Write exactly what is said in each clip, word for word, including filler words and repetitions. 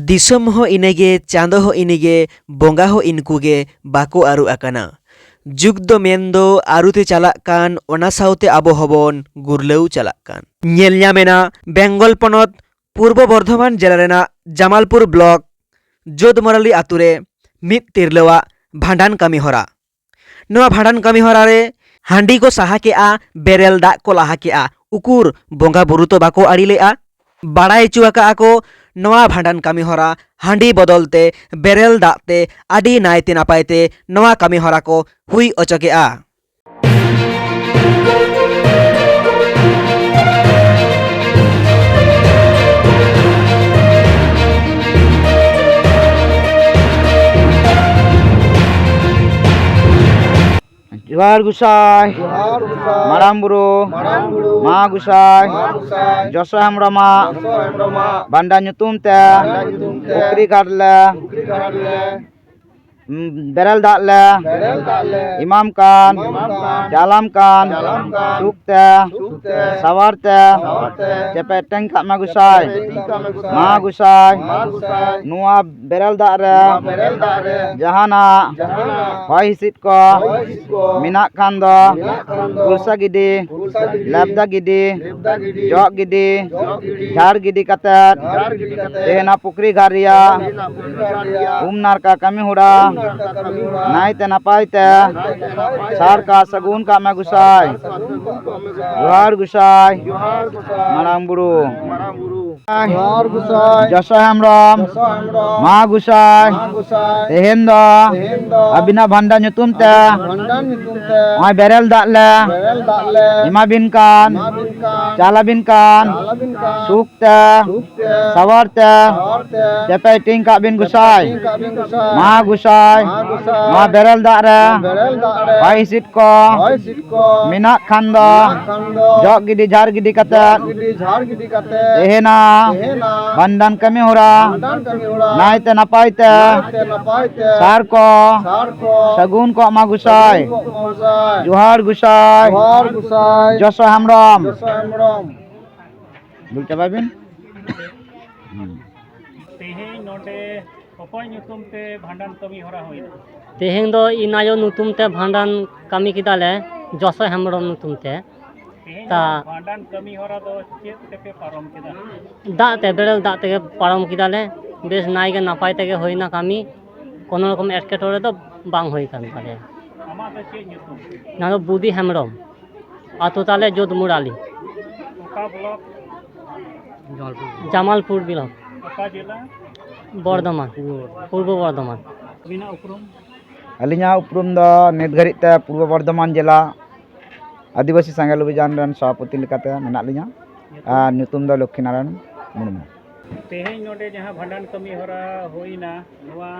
ᱫᱤᱥᱚᱢ ᱦᱚᱸ ᱤᱱᱟᱹᱜᱮ, ᱪᱟᱸᱫᱚ ᱦᱚᱸ ᱤᱱᱟᱹᱜᱮ, ᱵᱚᱸᱜᱟ ᱦᱚᱸ ᱤᱱᱠᱩ ᱜᱮ, ᱵᱟᱠᱚ ᱟᱹᱨᱩ ᱟᱠᱟᱱᱟ᱾ ᱡᱩᱜᱽ ᱫᱚ ᱢᱮᱱᱫᱚ ᱟᱹᱨᱩᱛᱮ ᱪᱟᱞᱟᱜ ᱠᱟᱱ, ᱚᱱᱟ ᱥᱟᱶᱛᱮ ᱟᱵᱚ ᱦᱚᱸᱵᱚᱱ ᱜᱩᱨᱞᱟᱹᱣ ᱪᱟᱞᱟᱜ ᱠᱟᱱ᱾ ᱧᱮᱞ ᱧᱟᱢᱮᱱᱟ ᱵᱮᱝᱜᱚᱞ ᱯᱚᱱᱚᱛ ᱯᱩᱨᱵᱚ ᱵᱚᱨᱫᱷᱚᱢᱟᱱ ᱡᱮᱞᱟ ᱨᱮᱱᱟᱜ ᱡᱟᱢᱟᱞᱯᱩᱨ ᱵᱞᱚᱠ ᱡᱳᱫᱽᱢᱚᱨᱟᱞᱤ ᱟᱛᱳ ᱨᱮ ᱢᱤᱫ ᱛᱤᱨᱞᱟᱹᱣᱟᱜ ᱵᱷᱟᱸᱰᱟᱱ ᱠᱟᱹᱢᱤ ᱦᱚᱨᱟ᱾ ᱱᱚᱣᱟ ᱵᱷᱟᱸᱰᱟᱱ ᱠᱟᱹᱢᱤ ᱦᱚᱨᱟ ᱨᱮ ᱦᱟᱺᱰᱤ ᱠᱚ ᱥᱟᱦᱟ ᱠᱮᱜᱼᱟ, ᱵᱮᱨᱮᱞ ᱫᱟᱜ ᱠᱚ ᱞᱟᱦᱟ ᱠᱮᱜᱼᱟ, ᱩᱠᱩᱨ ᱵᱚᱸᱜᱟ ᱵᱩᱨᱩ ᱛᱚ ᱵᱟᱠᱚ ᱟᱲᱤ ᱞᱮᱜᱼᱟ᱾ ᱵᱟᱲᱟᱭ ᱦᱚᱪᱚ ᱟᱠᱟᱜᱼᱟ ᱠᱚ, ᱱᱚᱣᱟ ᱵᱷᱟᱸᱰᱟᱱ ᱠᱟᱹᱢᱤ ᱦᱚᱨᱟ ᱦᱟᱺᱰᱤ ᱵᱚᱫᱚᱞ ᱛᱮ ᱵᱮᱨᱮᱞ ᱫᱟᱜ ᱛᱮ ᱟᱹᱰᱤ ᱱᱟᱭᱛᱮ ᱱᱟᱯᱟᱭ ᱛᱮ ᱱᱚᱣᱟ ᱠᱟᱹᱢᱤ ᱦᱚᱨᱟ ᱠᱚ ᱦᱩᱭ ᱚᱪᱚ ᱠᱮᱜᱼᱟ᱾ ᱡᱚᱦᱟᱨ ᱜᱚᱸᱥᱟᱭ᱾ ᱡᱚᱦᱟᱨ ᱜᱚᱸᱥᱟᱭ᱾ ᱢᱟᱨᱟᱝ ᱵᱩᱨᱩ᱾ ᱢᱟᱨᱟᱝ ᱵᱩᱨᱩ᱾ ᱢᱟ ᱜᱚᱸᱥᱟᱭ᱾ ᱢᱟ ᱜᱚᱸᱥᱟᱭ᱾ ᱡᱚᱥᱚ ᱦᱮᱢᱵᱨᱚᱢᱟᱜ᱾ ᱡᱚᱥᱚ ᱦᱮᱢᱵᱨᱚᱢᱟᱜ᱾ ᱵᱷᱟᱸᱰᱟᱱ ᱧᱩᱛᱩᱢ ᱛᱮ᱾ ᱵᱷᱟᱸᱰᱟᱱ ᱧᱩᱛᱩᱢ ᱛᱮ᱾ ᱯᱩᱠᱷᱨᱤ ᱜᱷᱟᱴ ᱞᱮ᱾ ᱯᱩᱠᱷᱨᱤ ᱜᱷᱟᱴ ᱞᱮ᱾ ᱩᱸ, ᱵᱮᱨᱮᱞ ᱫᱟᱜ ᱞᱮ᱾ ᱵᱮᱨᱮᱞ ᱫᱟᱜ ᱞᱮ᱾ ᱮᱢᱟᱢ ᱠᱟᱱ᱾ ᱮᱢᱟᱢ ᱠᱟᱱ᱾ ᱪᱟᱞᱟᱢ ᱠᱟᱱ᱾ ᱪᱟᱞᱟᱢ ᱠᱟᱱ᱾ ᱥᱩᱠ ᱛᱮ᱾ ᱥᱩᱠ ᱛᱮ᱾ ᱥᱟᱶᱟᱨ ᱛᱮ᱾ ᱥᱟᱶᱟᱨ ᱛᱮ᱾ ᱪᱮᱯᱮᱡ ᱴᱮᱝ ᱠᱟᱜ ᱢᱮ ᱜᱚᱸᱥᱟᱭ᱾ ᱪᱮᱯᱮᱡ ᱴᱮᱝ ᱠᱟᱜ ᱢᱮ ᱜᱚᱸᱥᱟᱭ᱾ ᱢᱟ ᱜᱚᱸᱥᱟᱭ᱾ ᱢᱟ ᱜᱚᱸᱥᱟᱭ᱾ ᱱᱚᱣᱟ ᱵᱮᱨᱮᱞ ᱫᱟᱜ ᱨᱮ᱾ ᱱᱚᱣᱟ ᱵᱮᱨᱮᱞ ᱫᱟᱜ ᱨᱮ᱾ ᱡᱟᱦᱟᱱᱟᱜ᱾ ᱡᱟᱦᱟᱱᱟᱜ᱾ ᱦᱚᱭ ᱦᱤᱸᱥᱤᱫ ᱠᱚ᱾ ᱦᱚᱭ ᱦᱤᱸᱥᱤᱫ ᱠᱚ᱾ ᱢᱮᱱᱟᱜ ᱠᱷᱟᱱ ᱫᱚ᱾ ᱢᱮᱱᱟᱜ ᱠᱷᱟᱱ ᱫᱚ᱾ ᱠᱩᱲᱥᱟ ᱜᱤᱰᱤ᱾ ᱠᱩᱲᱥᱟ ᱜᱤᱰᱤ᱾ ᱞᱮᱵᱫᱟ ᱜᱤᱰᱤ᱾ ᱞᱮᱵᱫᱟ ᱜᱤᱰᱤ᱾ ᱡᱚᱜ ᱜᱤᱰᱤ᱾ ᱡᱚᱜ ᱜᱤᱰᱤ᱾ ᱡᱷᱟᱲ ᱜᱤᱰᱤ ᱠᱟᱛᱮᱫ᱾ ᱡᱷᱟᱲ ᱜᱤᱰᱤ ᱠᱟᱛᱮᱫ᱾ ᱛᱮᱦᱮᱧᱟᱜ ᱯᱩᱠᱷᱨᱤ ᱜᱷᱟᱴ ᱨᱮᱭᱟᱜ᱾ ᱛᱮᱦᱮᱧᱟᱜ ᱯᱩᱠᱷᱨᱤ ᱜᱷᱟᱴ ᱨᱮᱭᱟᱜ᱾ ᱩᱢ ᱱᱟᱲᱠᱟ ᱠᱟᱹᱢᱤ ᱦᱚᱨᱟ᱾ ᱩᱢ ᱱᱟᱲᱠᱟ ᱠᱟᱹᱢᱤ ᱦᱚᱨᱟ᱾ ᱱᱟᱭᱛᱮ ᱱᱟᱯᱟᱭ ᱛᱮ᱾ ᱱᱟᱭᱛᱮ ᱱᱟᱯᱟᱭ ᱛᱮ᱾ ᱥᱟᱨ ᱠᱟᱜ ᱥᱟᱹᱜᱩᱱ ᱠᱟᱜ ᱢᱮ ᱜᱚᱸᱥᱟᱭ᱾ ᱥᱟᱨ ᱠᱟᱜ ᱥᱟᱹᱜᱩᱱ ᱠᱟᱜ ᱢᱮ ᱜᱚᱸᱥᱟᱭ᱾ ᱡᱚᱦᱟᱨ ᱜᱚᱸᱥᱟᱭ᱾ ᱡᱚᱦᱟᱨ ᱜᱚᱸᱥᱟᱭ᱾ ᱢᱟᱨᱟᱝ ᱵᱩᱨᱩ᱾ ᱢᱟᱨᱟᱝ ᱵᱩᱨᱩ᱾ ᱡᱚᱦᱟᱨ ᱜᱚᱸᱥᱟᱭ᱾ ᱡᱚᱥᱚ ᱦᱮᱢᱵᱨᱚᱢ᱾ ᱡᱚᱥᱚ ᱦᱮᱢᱵᱨᱚᱢ᱾ ᱢᱟ ᱜᱚᱸᱥᱟᱭ᱾ ᱢᱟ ᱜᱚᱸᱥᱟᱭ᱾ ᱛᱮᱦᱮᱧ ᱫᱚ᱾ ᱛᱮᱦᱮᱧ ᱫᱚ᱾ ᱟᱹᱵᱤᱱᱟᱜ ᱵᱷᱟᱱᱰᱟᱨ ᱧᱩᱛᱩᱢ ᱛᱮ᱾ ᱵᱷᱟᱱᱰᱟᱨ ᱧᱩᱛᱩᱢ ᱛᱮ᱾ ᱱᱚᱜᱼᱚᱭ ᱵᱮᱨᱮᱞ ᱫᱟᱜ ᱞᱮ᱾ ᱵᱮᱨᱮᱞ ᱫᱟᱜ ᱞᱮ᱾ ᱮᱢᱟ ᱵᱤᱱ ᱠᱟᱱ᱾ ᱮᱢᱟ ᱵᱤᱱ ᱠᱟᱱ᱾ ᱪᱟᱞ ᱟᱹᱵᱤᱱ ᱠᱟᱱ᱾ ᱪᱟᱞ ᱟᱹᱵᱤᱱ ᱠᱟᱱ᱾ ᱥᱩᱠ ᱛᱮ᱾ ᱥᱩᱠ ᱛᱮ᱾ ᱥᱟᱶᱟᱨ ᱛᱮ᱾ ᱥᱟᱶᱟᱨ ᱛᱮ᱾ ᱪᱮᱯᱮᱡ ᱴᱤᱝ ᱠᱟᱜ ᱵᱤᱱ ᱜᱚᱸᱥᱟᱭ᱾ ᱪᱮᱯᱮᱡ ᱴᱤᱝ ᱠᱟᱜ ᱵᱤᱱ ᱜᱚᱸᱥᱟᱭ᱾ ᱢᱟ ᱜᱚᱸᱥᱟᱭ᱾ ᱢᱟ ᱜᱚᱸᱥᱟᱭ᱾ ᱱᱚᱣᱟ ᱵᱮᱨᱮᱞ ᱫᱟᱜ ᱨᱮ᱾ ᱱᱚᱣᱟ ᱵᱮᱨᱮᱞ ᱫᱟᱜ ᱨᱮ᱾ ᱦᱚᱭ ᱦᱤᱸᱥᱤᱫ ᱠᱚ᱾ ᱦᱚᱭ ᱦᱤᱸᱥᱤᱫ ᱠᱚ᱾ ᱢᱮᱱᱟᱜ ᱠᱷᱟᱱ ᱫᱚ᱾ ᱢᱮᱱᱟᱜ ᱠᱷᱟᱱ ᱫᱚ᱾ ᱡᱚᱜ ᱜᱤᱰᱤ ᱡᱷᱟᱨ ᱜᱤᱰᱤ ᱠᱟᱛᱮ᱾ ᱡᱚᱜ ᱜᱤᱰᱤ ᱡᱷᱟᱨ ᱜᱤᱰᱤ ᱠᱟᱛᱮ᱾ ᱛᱮᱦᱮᱱᱟ᱾ ᱛᱮᱦᱮᱱᱟ᱾ ᱵᱷᱟᱱᱰᱟᱱ ᱠᱟᱹᱢᱤ ᱦᱚᱨᱟ᱾ ᱵᱷᱟᱱᱰᱟᱱ ᱠᱟᱹᱢᱤ ᱦᱚᱨᱟ᱾ ᱱᱟᱭᱛᱮ ᱱᱟᱯᱟᱭ ᱛᱮ᱾ ᱱᱟᱭᱛᱮ ᱱᱟᱯᱟᱭ ᱛᱮ᱾ ᱥᱟᱨ ᱠᱚ᱾ ᱥᱟᱨ ᱠᱚ᱾ ᱥᱟᱹᱜᱩᱱ ᱠᱚᱜ ᱢᱟ ᱜᱚᱸᱥᱟᱭ᱾ ᱥᱟᱹᱜᱩᱱ ᱠᱚᱜ ᱢᱟ ᱜᱚᱸᱥᱟᱭ᱾ ᱡᱚᱦᱟᱨ ᱜᱚᱸᱥᱟᱭ᱾ ᱡᱚᱦᱟᱨ ᱜᱚᱸᱥᱟᱭ᱾ ᱡᱚᱥᱚ ᱦᱮᱢᱵᱨᱚᱢ᱾ ᱡᱚᱥᱚ ᱦᱮᱢᱵᱨᱚᱢ᱾ ᱫᱩᱲᱩᱵ ᱪᱟᱵᱟᱭ ᱵᱤᱱ᱾ ᱦᱩᱸ᱾ ᱛᱮᱦᱮᱧ ᱱᱚᱰᱮ ᱚᱠᱚᱭ ᱧᱩᱛᱩᱢ ᱛᱮ ᱵᱷᱟᱸᱰᱟᱱ ᱠᱟᱹᱢᱤ ᱦᱚᱨᱟ ᱦᱩᱭᱱᱟ? ᱛᱮᱦᱮᱧ ᱫᱚ ᱤᱧ ᱟᱭᱳ ᱧᱩᱛᱩᱢ ᱛᱮ ᱵᱷᱟᱸᱰᱟᱱ ᱠᱟᱹᱢᱤ ᱠᱮᱫᱟᱞᱮ, ᱡᱚᱥᱚ ᱦᱮᱢᱵᱨᱚᱢ ᱧᱩᱛᱩᱢ ᱛᱮ᱾ ᱛᱮᱦᱮᱧ ᱛᱟ- ᱵᱷᱟᱸᱰᱟᱱ ᱠᱟᱹᱢᱤ ᱦᱚᱨᱟ ᱫᱚ ᱪᱮᱫ ᱛᱮᱯᱮ ᱯᱟᱨᱚᱢ ᱠᱮᱫᱟ? ᱫᱟᱜ ᱛᱮ, ᱵᱮᱨᱮᱞ ᱫᱟᱜ ᱛᱮᱜᱮ ᱯᱟᱨᱚᱢ ᱠᱮᱫᱟᱞᱮ᱾ ᱵᱮᱥ ᱱᱟᱭ ᱜᱮ ᱱᱟᱯᱟᱭ ᱛᱮᱜᱮ ᱦᱩᱭᱱᱟ ᱠᱟᱹᱢᱤ, ᱠᱳᱱᱳ ᱨᱚᱠᱚᱢ ᱮᱴᱠᱮᱴᱚᱬᱮ ᱫᱚ ᱵᱟᱝ ᱦᱩᱭ ᱠᱟᱱ ᱛᱟᱞᱮᱭᱟ᱾ ᱟᱢᱟᱜ ᱫᱚ ᱪᱮᱫ ᱧᱩᱛᱩᱢ? ᱚᱱᱟ ᱫᱚ ᱵᱩᱫᱤ ᱦᱮᱢᱵᱨᱚᱢ, ᱟᱛᱳ ᱛᱟᱞᱮ ᱡᱳᱫᱢᱩᱲᱟᱞᱤ᱾ ᱚᱠᱟ ᱵᱞᱚᱠ? ᱡᱟᱢᱟᱞᱯᱩᱨ ᱵᱞᱚᱠ᱾ ᱚᱠᱟ ᱡᱮᱞᱟ? ᱵᱚᱨᱫᱷᱚᱢᱟᱱ, ᱯᱩᱨᱵᱚ ᱵᱚᱨᱫᱷᱚᱢᱟᱱ᱾ ᱟᱹᱵᱤᱱᱟᱜ ᱩᱯᱨᱩᱢ? ᱟᱹᱞᱤᱧᱟᱜ ᱩᱯᱨᱩᱢ ᱫᱚ ᱱᱤᱛ ᱜᱷᱟᱹᱲᱤᱡ ᱛᱮ ᱯᱩᱨᱵᱚ ᱵᱚᱨᱫᱷᱚᱢᱟᱱ ᱡᱮᱞᱟ ᱟᱹᱫᱤᱵᱟᱹᱥᱤ ᱥᱮᱸᱜᱮᱞ ᱚᱵᱷᱤᱡᱟᱱ ᱨᱮᱱ ᱥᱚᱵᱷᱟᱯᱚᱛᱤ ᱞᱮᱠᱟᱛᱮ ᱢᱮᱱᱟᱜ ᱞᱤᱧᱟ᱾ ᱟᱨ ᱧᱩᱛᱩᱢ ᱫᱚ ᱞᱚᱠᱠᱷᱤᱱᱟᱨᱟᱭᱚᱱ ᱢᱩᱨᱢᱩ᱾ ᱛᱮᱦᱮᱧ ᱱᱚᱰᱮ ᱡᱟᱦᱟᱸ ᱵᱷᱟᱸᱰᱟᱱ ᱠᱟᱹᱢᱤ ᱦᱚᱨᱟ ᱦᱩᱭᱱᱟ, ᱱᱚᱣᱟ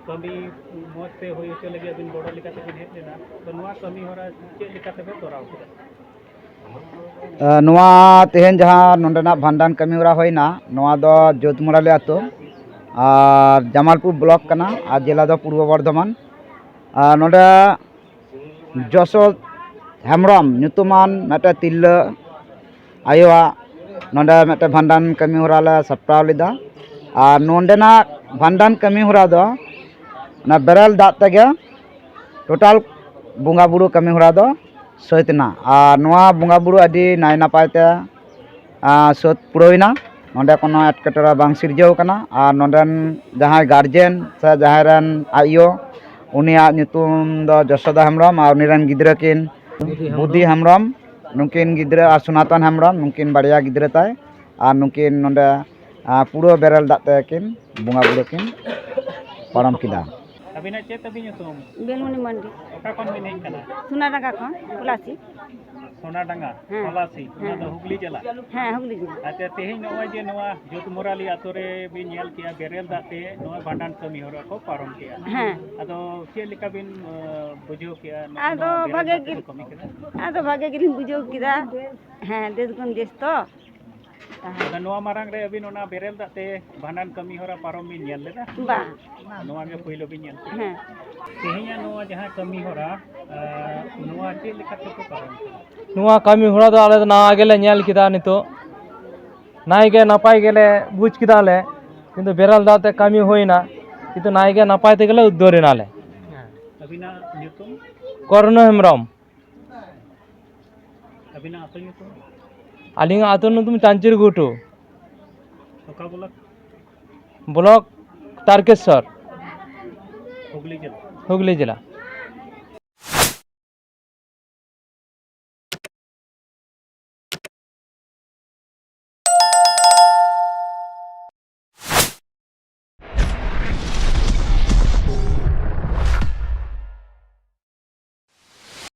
ᱠᱟᱹᱢᱤ ᱢᱚᱡᱽ ᱛᱮ ᱦᱩᱭ ᱦᱚᱪᱚ ᱞᱟᱹᱜᱤᱫ ᱟᱹᱵᱤᱱ ᱜᱚᱲᱚ ᱞᱮᱠᱟ ᱛᱮᱵᱤᱱ ᱦᱮᱡ ᱞᱮᱱᱟ, ᱛᱚ ᱱᱚᱣᱟ ᱠᱟᱹᱢᱤ ᱦᱚᱨᱟ ᱪᱮᱫ ᱞᱮᱠᱟ ᱛᱮᱵᱮᱱ ᱛᱚᱨᱟᱣ ᱠᱮᱫᱟ? ᱮ, ᱱᱚᱣᱟ ᱛᱮᱦᱮᱧ ᱡᱟᱦᱟᱸ ᱱᱚᱰᱮᱱᱟᱜ ᱵᱷᱟᱸᱰᱟᱱ ᱠᱟᱹᱢᱤ ᱦᱚᱨᱟ ᱦᱩᱭᱱᱟ, ᱱᱚᱣᱟ ᱫᱚ ᱡᱳᱫᱢᱩᱲᱟᱞᱤ ᱟᱹᱛᱩ ᱟᱨ ᱡᱟᱢᱟᱞᱯᱩᱨ ᱵᱞᱚᱠ ᱠᱟᱱᱟ ᱟᱨ ᱡᱮᱞᱟ ᱫᱚ ᱯᱩᱨᱵᱚ ᱵᱚᱨᱫᱷᱚᱢᱟᱱ᱾ ᱟᱨ ᱱᱚᱰᱮ ᱡᱚᱥᱳ ᱦᱮᱢᱵᱨᱚᱢ ᱧᱩᱛᱩᱢᱟᱱ ᱢᱤᱫᱴᱮᱱ ᱛᱤᱨᱞᱟᱹ ᱟᱭᱳᱣᱟᱜ ᱱᱚᱰᱮ ᱢᱤᱫᱴᱮᱱ ᱵᱷᱟᱸᱰᱟᱱ ᱠᱟᱹᱢᱤ ᱦᱚᱨᱟ ᱞᱮ ᱥᱟᱯᱲᱟᱣ ᱞᱮᱫᱟ᱾ ᱟᱨ ᱱᱚᱰᱮᱱᱟᱜ ᱵᱷᱟᱸᱰᱟᱱ ᱠᱟᱹᱢᱤ ᱦᱚᱨᱟ ᱫᱚ ᱚᱱᱟ ᱵᱮᱨᱮᱞ ᱫᱟᱜ ᱛᱮᱜᱮ ᱴᱳᱴᱟᱞ ᱵᱚᱸᱜᱟ ᱵᱩᱨᱩ ᱠᱟᱹᱢᱤ ᱦᱚᱨᱟ ᱫᱚ ᱥᱟᱹᱛ ᱮᱱᱟ᱾ ᱟᱨ ᱱᱚᱣᱟ ᱵᱚᱸᱜᱟ ᱵᱩᱨᱩ ᱟᱹᱰᱤ ᱱᱟᱭ ᱱᱟᱯᱟᱭ ᱛᱮ, ᱟᱸ, ᱥᱟᱹᱛ ᱯᱩᱨᱟᱹᱣ ᱮᱱᱟ᱾ ᱱᱚᱰᱮ ᱠᱳᱱᱳ ᱮᱴᱠᱮᱴᱚᱬᱮ ᱵᱟᱝ ᱥᱤᱨᱡᱟᱹᱣ ᱠᱟᱱᱟ᱾ ᱟᱨ ᱱᱚᱰᱮᱱ ᱡᱟᱦᱟᱸᱭ ᱜᱟᱨᱡᱮᱱ ᱥᱮ ᱡᱟᱦᱟᱸᱭ ᱨᱮᱱ ᱟᱡ ᱟᱭᱳ, ᱩᱱᱤᱭᱟᱜ ᱧᱩᱛᱩᱢ ᱫᱚ ᱡᱚᱥᱳᱫᱟ ᱦᱮᱢᱵᱨᱚᱢ, ᱟᱨ ᱩᱱᱤ ᱨᱮᱱ ᱜᱤᱫᱽᱨᱟᱹ ᱠᱤᱱ ᱵᱩᱫᱷᱤ ᱦᱮᱢᱵᱨᱚᱢ, ᱱᱩᱠᱤᱱ ᱜᱤᱫᱽᱨᱟᱹ ᱟᱨ ᱥᱳᱱᱟᱛᱚᱱ ᱦᱮᱢᱵᱨᱚᱢ, ᱱᱩᱠᱤᱱ ᱵᱟᱨᱭᱟ ᱜᱤᱫᱽᱨᱟᱹ ᱛᱟᱭ᱾ ᱟᱨ ᱱᱩᱠᱤᱱ ᱱᱚᱰᱮ, ᱟᱸ, ᱯᱩᱨᱟᱹ ᱵᱮᱨᱮᱞ ᱫᱟᱜ ᱛᱮᱠᱤᱱ ᱵᱚᱸᱜᱟ ᱵᱩᱨᱩ ᱠᱤᱱ ᱯᱟᱨᱚᱢ ᱠᱮᱫᱟ᱾ ᱟᱹᱵᱤᱱᱟᱜ ᱪᱮᱫ ᱛᱟᱹᱵᱤᱱ ᱧᱩᱛᱩᱢ? ᱵᱮᱞᱢᱩᱱᱤ ᱢᱟᱱᱰᱤ᱾ ᱚᱠᱟ ᱠᱷᱚᱱ ᱵᱤᱱ ᱦᱮᱡ ᱠᱟᱱᱟ? ᱥᱳᱱᱟᱰᱟᱸᱜᱟ ᱠᱷᱚᱱ, ᱯᱚᱞᱟᱥᱤ᱾ ᱥᱳᱱᱟᱰᱟᱸᱜᱟ, ᱦᱮᱸ᱾ ᱯᱚᱞᱟᱥᱤ, ᱚᱱᱟ ᱦᱮᱸ᱾ ᱫᱚ ᱦᱩᱜᱽᱞᱤ ᱡᱮᱞᱟ? ᱦᱮᱸ, ᱦᱩᱜᱽᱞᱤ ᱡᱮᱞᱟ᱾ ᱟᱪᱪᱷᱟ, ᱛᱮᱦᱮᱧ ᱱᱚᱜᱼᱚᱭ ᱡᱮ ᱱᱚᱣᱟ ᱡᱳᱛᱢᱩᱨᱟᱞᱤ ᱟᱛᱳ ᱨᱮ ᱵᱤᱱ ᱧᱮᱞ ᱠᱮᱜᱼᱟ, ᱵᱮᱨᱮᱞ ᱫᱟᱜ ᱛᱮ ᱱᱚᱣᱟ ᱵᱷᱟᱸᱰᱟᱱ ᱠᱟᱹᱢᱤ ᱦᱚᱨᱟ ᱠᱚ ᱯᱟᱨᱚᱢ ᱠᱮᱜᱼᱟ᱾ ᱦᱮᱸ᱾ ᱟᱫᱚ ᱪᱮᱫ ᱞᱮᱠᱟ ᱵᱤᱱ, ᱟᱸ, ᱵᱩᱡᱷᱟᱹᱣ ᱠᱮᱜᱼᱟ? ᱱᱚᱜᱼᱚ ᱟᱫᱚ ᱱᱚᱣᱟ ᱵᱮᱨᱮᱞ ᱵᱷᱟᱜᱮ ᱫᱟᱜ ᱜᱮ, ᱛᱮᱠᱚ ᱠᱟᱹᱢᱤ ᱠᱮᱫᱟ? ᱟᱫᱚ ᱵᱷᱟᱜᱮ ᱜᱮᱞᱤᱧ ᱵᱩᱡᱷᱟᱹᱣ ᱠᱮᱫᱟ᱾ ᱦᱮᱸ, ᱫᱮᱥ ᱜᱩᱱ ᱫᱮᱥ ᱛᱚ᱾ ᱛᱟᱦᱮᱸ᱾ ᱟᱫᱚ ᱱᱚᱣᱟ ᱢᱟᱲᱟᱝ ᱨᱮ ᱟᱹᱵᱤᱱ ᱚᱱᱟ ᱵᱮᱨᱮᱞ ᱫᱟᱜ ᱛᱮ ᱵᱷᱟᱸᱰᱟᱱ ᱠᱟᱹᱢᱤ ᱦᱚᱨᱟ ᱯᱟᱨᱚᱢ ᱵᱤᱱ ᱧᱮᱞ ᱞᱮᱫᱟ? ᱵᱟᱝ᱾ ᱱᱚᱣᱟ ᱜᱮ ᱯᱳᱭᱞᱳ ᱵᱤᱱ ᱧᱮᱞ ᱠᱮᱫᱟ? ᱦᱮᱸ᱾ ᱛᱮᱦᱮᱧᱟᱜ ᱱᱚᱣᱟ ᱡᱟᱦᱟᱸ ᱠᱟᱹᱢᱤ ᱦᱚᱨᱟ, ᱟᱨ ᱱᱚᱣᱟ ᱪᱮᱫ ᱞᱮᱠᱟ ᱛᱮᱠᱚ ᱯᱟᱨᱚᱢ ᱠᱮᱫᱟ? ᱱᱚᱣᱟ ᱠᱟᱹᱢᱤ ᱦᱚᱨᱟ ᱫᱚ ᱟᱞᱮ ᱫᱚ ᱱᱟᱣᱟ ᱜᱮᱞᱮ ᱧᱮᱞ ᱠᱮᱫᱟ ᱱᱤᱛᱚᱜ᱾ ᱱᱟᱭ ᱜᱮ ᱱᱟᱯᱟᱭ ᱜᱮᱞᱮ ᱵᱩᱡᱽ ᱠᱮᱫᱟ ᱞᱮ᱾ ᱠᱤᱱᱛᱩ ᱵᱮᱨᱮᱞ ᱫᱟᱜ ᱛᱮ ᱠᱟᱹᱢᱤ ᱦᱩᱭᱱᱟ, ᱠᱤᱱᱛᱩ ᱱᱟᱭ ᱜᱮ ᱱᱟᱯᱟᱭ ᱛᱮᱜᱮ ᱞᱮ ᱩᱫᱽᱫᱷᱟᱹᱨ ᱮᱱᱟᱞᱮ᱾ ᱦᱮᱸ᱾ ᱟᱹᱵᱤᱱᱟᱜ ᱧᱩᱛᱩᱢ? ᱠᱚᱨᱱᱚ ᱦᱮᱢᱵᱨᱚᱢ᱾ ᱟᱹᱵᱤᱱᱟᱜ ᱟᱹᱛᱩ ᱧᱩᱛᱩᱢ? ᱟᱹᱞᱤᱧᱟᱜ ᱟᱹᱛᱩ ᱧᱩᱛᱩᱢ ᱪᱟᱱᱪᱤᱨ ᱜᱷᱩᱴᱩ᱾ ᱚᱠᱟ ᱵᱞᱚᱠ? ᱵᱞᱚᱠ ᱛᱟᱨᱠᱮᱥᱥᱚᱨ᱾ ᱦᱩᱜᱽᱞᱤ ᱡᱮᱞᱟ᱾ ᱦᱩᱜᱽᱞᱤ ᱡᱮᱞᱟ᱾